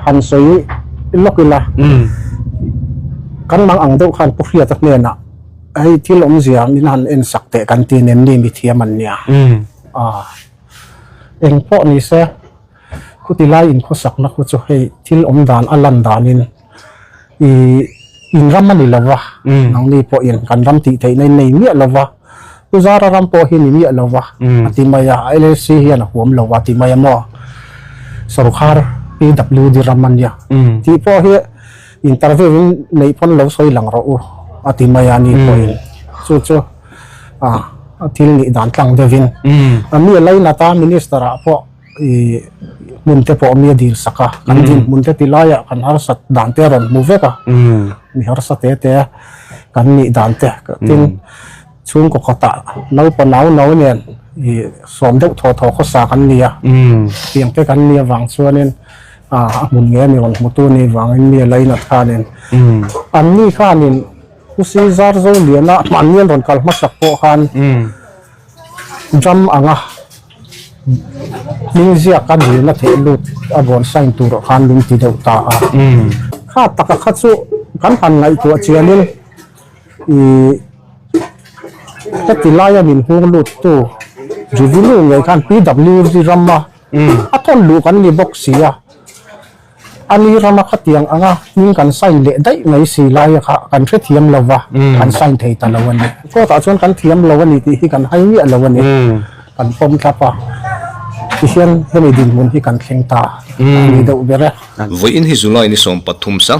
Han sawi lawk ila, kan mang ang deuh khan Pu Hriata hnenah hei thil awmzia min han en sak teh kan ti nen ni mithiam an nia. Eng pawh ni se khuti lai inkhawsakna khu chu hei thil awm dan a lan danin ih in ram a ni lo va, nangni pawhin kan ram tih theihna in nei miah lo va, Pu Zara ram pawh hi ni miah lo va a ti mai a, LLC hian a huam lo a ti mai a maw, sorkar PWD ram a nia tih pawh hi interview in neih pawn lo sawi lang rawh u a ti mai a ni pawhin chu chu a thil nih dan tlang deuhin a mi a lainat a minister ah pawh ih hmun te pawh mi a dil sak a kan dinhmun te ti laiah kan harsat dan te a rawn hmu vek a mi harsa te te kan nih dan te tin chhungkaw kawtah naupa nau nau nen ih sawm deuh thaw thaw khawsa kan ni a tiang te kan nih avang chuanin a hmun nge a ni rawn hmutu ni vangin mi a lainat khanin anni khanin Pu Sizar Zoliana mahni an rawn kal hmasak pawh khan drum anga hming ziak a dilna theih lut a vawn sign tur ah khan min ti deuh ta a. Kha taka kha chu kan han ngaihtuah chianin ih heti laia min hung lut tu revenue ngei khan PWD rama a thawn luh kan ni bawk si a. A ni rama khatiang anga hming kan sign leh daih mai si laia kha kan hrethiam lo va, kan sign thei ta lo a ni. Court ah chuan kan thiam lo a ni tih hi kan hai miah lo a ni. Kan pawm thlap a, tihian hemi dinhmun hi kan thleng ta a ni deuh ber e. Vawiin hi July ni 13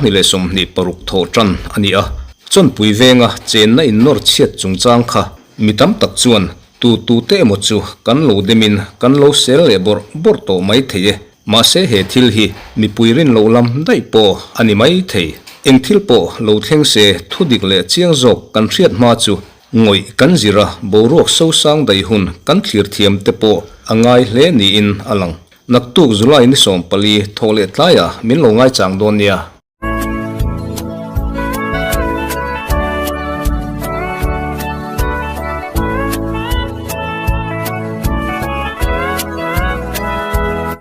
2026 thawh tan a ni a, Chawnpui venga chenna innawr chhiat chungchang kha mi tam tak chuan tu tute emaw chu kan lo demin kan lo sel leh bawrh bawrh tawh mai thei e. Mahse he thil hi mipui rin loh lam daih pawh a ni mai thei. Eng thil pawh lo thleng se thudik leh chiang zawk kan hriat hma chu ngawih kan zir a, boruak sosang daih hun kan thlir thiam te pawh a ngai hle niin a lang. Naktuk July ni 14 thawh leh tlaiah min lo ngaichang dawn nia.